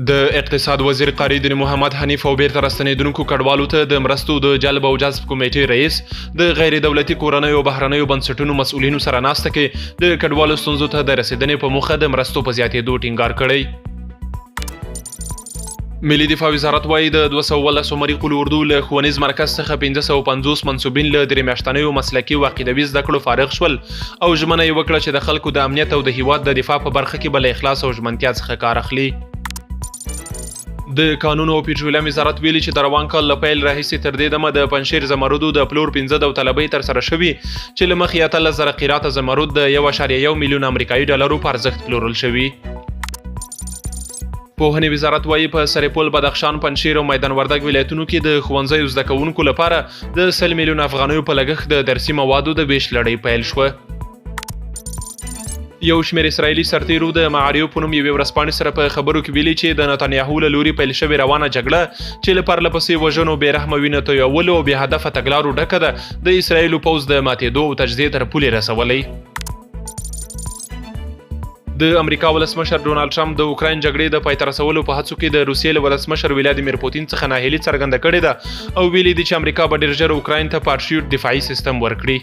د اقتصاد وزیر قاري دین محمد حنیف او بیرته راستنېدونکو کډوالو ته د مرستو د جلب او جذب کمېټې رئیس د غیر دولتي کورنیو او بهرنیو بنسټونو مسؤلینو سره ناسته کې د کډوالو ستونزو ته د رسېدنې په موخه د مرستو په زیاتېدو ټینګار کړی. ملي دفاع وزارت وايي، د 217 عمري قول اردو له ښوونیز مرکز څخه 550 منسوبین له درې میاشتنیو مسلکي او عقیدوي زده کړو فارغ شول او ژمنه یې وکړه چې د خلکو د امنیت او د هیواد د دفاع په برخه کې به له اخلاص او ژمنتیا څخه کار اخلي. د کانونو او پټرولیم وزارت ویلي چې د روان کال له پیل راهیسې تر دې دمه د پنجشیر زمردو د پلور 5 داوطلبۍ ترسره شوي چې له مخې 18,000 قیراته زمرد د 1.1 میلیون امریکایي ډالرو په ارزښت پلورل شوي. پوهنې وزارت وايي، په سرپل، بدخشان، پنجشیر او میدان وردګ ولایتونو کې د ښوونځیو زده کوونکو لپاره د 100 میلیون افغانیو په لګښت د درسي موادو د ویش لړۍ پیل شوه. یو شمېر اسرایلي سرتیرو د معاریو په نوم یوې ورځپاڼې سره په خبرو کې ویلي چې د نتانیاهو له لوري پیل شوې روانه جګړه چې له پرله پسې وژنو، بې رحمه وینه تویولو او بې هدفه تګلارو ډکه ده، د اسرایلو پوځ د ماتېدو او تجزیې تر پولې رسولی. د امریکا ولسمشر ډونالد ټرمپ د اوکراین جګړې د پای ته رسولو په هڅو کې د روسیې له ولسمشر ولادیمیر پوتین څخه ناهیلي څرګنده کړې ده او ویلي دي چې امریکا به ډېر ژر اوکراین ته پارشیوټ دفاعي سیستم ورکړي.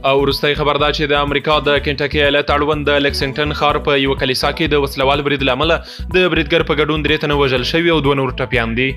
او وروستی خبر دا چې د امریکا د کینټکي ایالت اړوند د لکسنګټن ښار په یوه کلیسا کې د وسلوال برید له امله د بریدګر په ګډون درې تنه وژل شوي او دوه نور ټپیان دي.